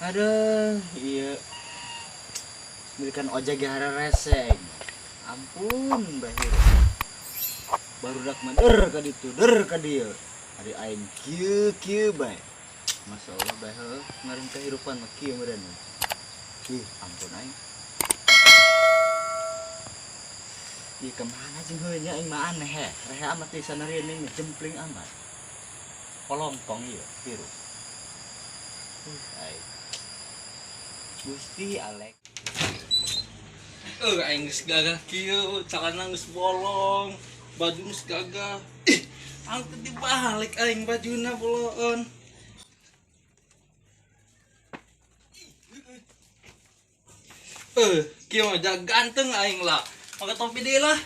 Aduh, iya. Milikan ojek ge reseng. Ampun, bahir. Barudak mah der ka ditu, der ka dieu. Ari aing kieu kieu bae. Masya Allah bae heuh, ngaran kehidupan mah kieu meureun. Ih, ampun aing. Ih, kemana jeung heuh nya aing mah aneh heh. Rehe amat teh sanarieun ning jempling amat. Kolontong ieu, virus. Aing. Gusti Alek. Aing geus gagah kieu, calana geus bolong, baju geus gagah. Ih, angkat dibalik aing bajuna boloon. Kieu mah ganteng aing lah. Pakai topi deui lah.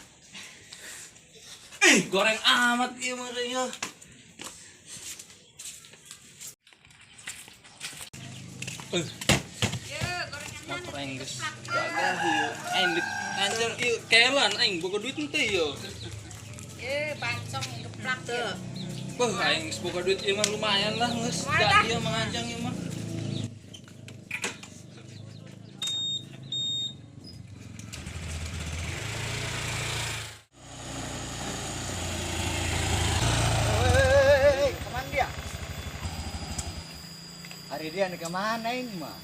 Ih, goreng amat ieu mah ya. Motor aing geus gagah ieu. Aing deuk ngancar ieu kelan aing boga duit henteu ieu. Pancong geplak tuh. Wah, aing geus boga duit ieu mah lumayan lah geus. Jadi ieu mah nganjang ieu mah. Hei, kemana dia? Hari dia nih kemana ini mah?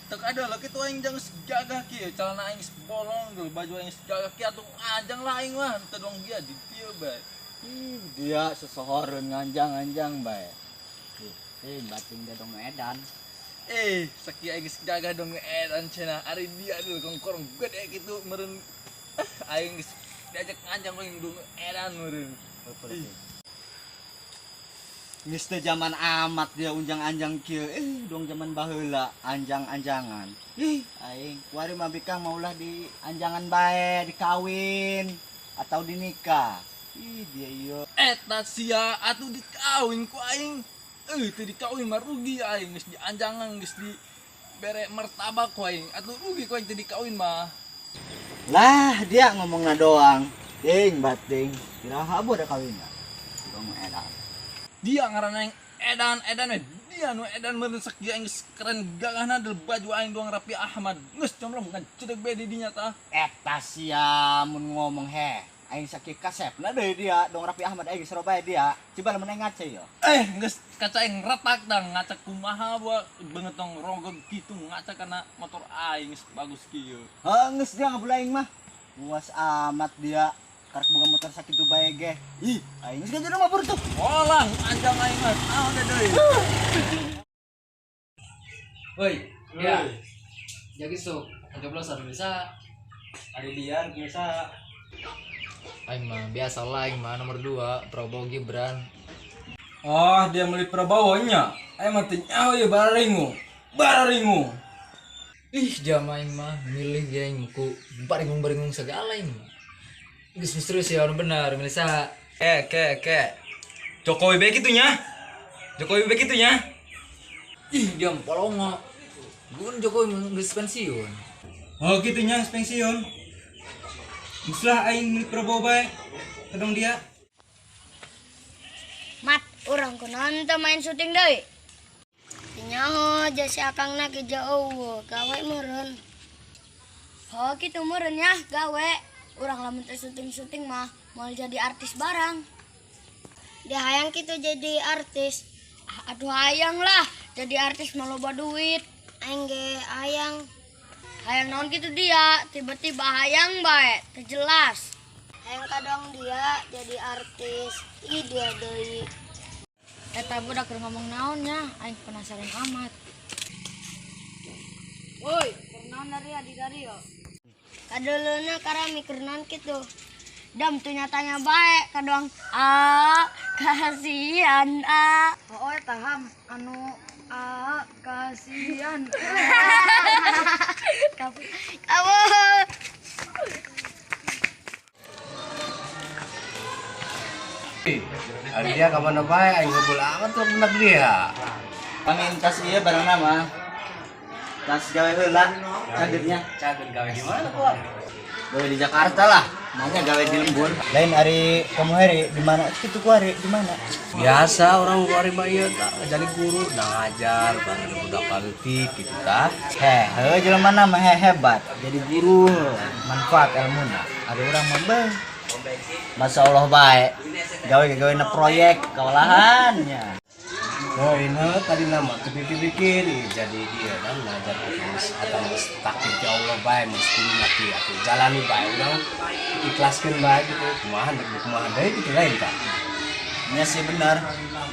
Tek ada lah kitu aing jang geus gagah kieu, celana aing geus bolong deui, baju aing geus gagah kieu atuh ngajang lah aing mah, teu dong dia di dieu bae. Ih, dia sesohoreun nganjang-nganjang bae. Ih, bating dia dong edan. Sakieu aing geus gagah dong edan cenah. Ari dia deui kongkorong gede kitu meureun. Aing geus diajak nganjang aing dong edan meureun. Geus teu zaman amat dia unjang-anjang kieu. Dong zaman baheula anjang-anjangan. Ih, aing kuari mah bikang maulah di anjangan bae, dikawin atau dinikah. Ih, dia ieu. Eta sia atuh dikawin ku aing. Teu dikawin mah rugi aing, geus dianjangan geus di bere martabak ku aing. Atuh rugi ku aing teu dikawin mah. Lah, dia ngomongna doang. Ding bating. Iraha boda kawinna. Dong edan. Dia ngaranna aing edan edan we. Dia nu edan meureun sakieu aing geus keren gagahna deul baju aing doang Raffi Ahmad. Geus comblong ngacedeg bae di dinya tah. Eta sia mun ngomong heh. Aing sakieu kasepna deui dia dong Raffi Ahmad aing geus bae dia. Coba lamun aing ngaca ieu. Geus kaca aing retak dah ngaca kumaha bawa beungeut tong rogog kitu ngaca kana motor aing geus bagus kieu. Heuh, geus dia ngabul aing mah. Puas amat dia. Karek boga motor sakitu bae ge. Ih, aing geus ganti mah tuh. Olah anjang aing mah. Naon da deui. Woi, ya. Jadi sok, pencoblosan bisa. Ari Dian bisa. Aing mah biasa lah aing mah nomor 2 Prabowo Gibran. Oh, dia beli Prabowo nya. Aing mah teu nyaho ieu bararingu. Bararingu. Ih, jama aing mah milih ge aing ku baringung-baringung segala aing mah. Geus misterius ya anu bener milih saha. Ke. Jokowi bae kitu nya. Jokowi bae kitu nya. Ih, dia polongo. Gun Jokowi geus pensiun. Oh, kitu nya geus pensiun. Geus lah aing milik Prabowo bae. Kadang dia. Mat, urang kunaon teu main syuting deui? Nyaho jasa si akangna ge jauh, gawe meureun. Oh, kitu meureun nya gawe. Urang lamun teu syuting-syuting mah moal jadi artis barang. Dia hayang kitu jadi artis. Aduh hayang lah, jadi artis mah loba duit. Aing ge hayang. Hayang naon kitu dia, tiba-tiba hayang bae, teu jelas. Hayang kadang dia jadi artis, ih dia deui. Eta budak keur ngomong naon nya, aing penasaran amat. Woi, keur naon dari adi dari yo? Kadeuleuna karami keur naon kitu. Dam tuh nyatanya bae kadoang a kasihan a. Oh, eta ham anu a kasihan. Kamu. Ari dia ka mana bae aing ngebul amat tuh bener dia. Pangin tas ieu barang nama. Tas gawe heula cageurnya. Cager gawe di mana, Bang? Gawe di Jakarta lah. Nanya gawe di lembur. Lain ari kamu hari di mana? Kitu ku hari di mana? Biasa orang ku ari mah ieu tah jadi guru, nah ngajar bareng budak leutik gitu tah. Heh, jelema mana mah hebat. Jadi guru manfaat ilmuna. Ada orang mah beuh. Masya Allah baik. Gawe gawe na proyek kaolahannya. Oh ini tadi nama kepikir-pikir jadi dia kan ngajar geus atau geus takdir ti Allah bae geus kudu laki atuh jalani bae urang ikhlaskeun bae gitu kumaha dek kumaha deui gitu lain tah. Nya sih benar.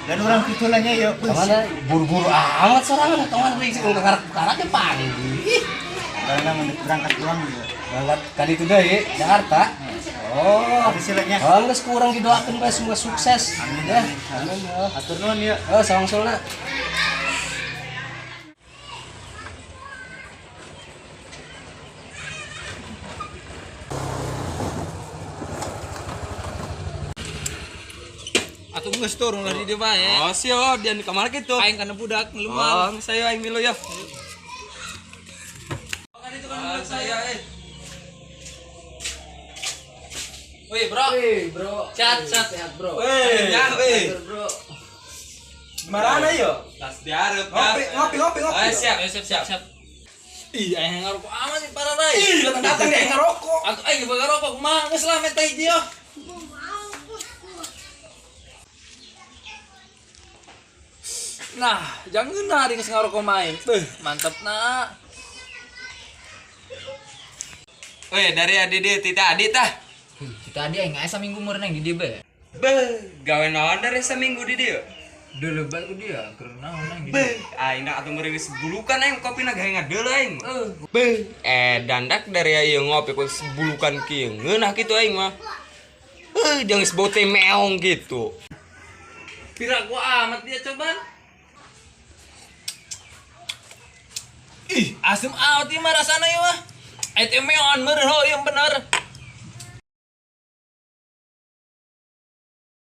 Dan orang kitulanya ya Kamana buru-buru amat sorangan tongan deui sih karak ge panggih. Karena berangkat pulang juga. Berangkat kali itu deui Jakarta. Oh, Habis silanya. oh geus kurang didoakeun bae semoga sukses. Amin. Ya, Amin. amin. Atur nuhun ya. Oh, sawangsulna. Atuh geus turun lah di dieu bae. Oh, siap, dia di kamar gitu. Aing kana budak ngeluman. Oh, saya aing milu ya. Kan saya eh. Wih, bro. Wih, bro. Cat, cat. Sehat, bro. Weh, nya weh. Bro. Gimana yo? Tas diarep. Ngopi, ngopi, ngopi, ngopi. Ah, siap, Siap, siap, siap. Ih, aing ngarokok amat sih parah rai. Ih, datang-datang dia ngerokok. Atuh aing boga rokok kumaha geus lah meta hiji yo. Nah, jangan nah geus ngarokok main. Beuh, mantep nah. Weh, dari adi dia tidak adi tah. Kita tadi aing aya saminggu meureun aing di dieu bae. Beuh, gawe naon dari seminggu di dia. Dulu bae ku dia keur naon aing di dieu. Beuh, aing nak atuh meureun geus bulukan aing kopi na gawe ngadeul aing. Beuh, dandak dari ieu ngopi ku bulukan kieu ngeunah kitu aing mah. Jangan geus bau teh meong gitu. Pira gua amat dia coba. Ih, asem amat ieu mah rasana ieu mah. Aing teh meon meureun ho ieu bener.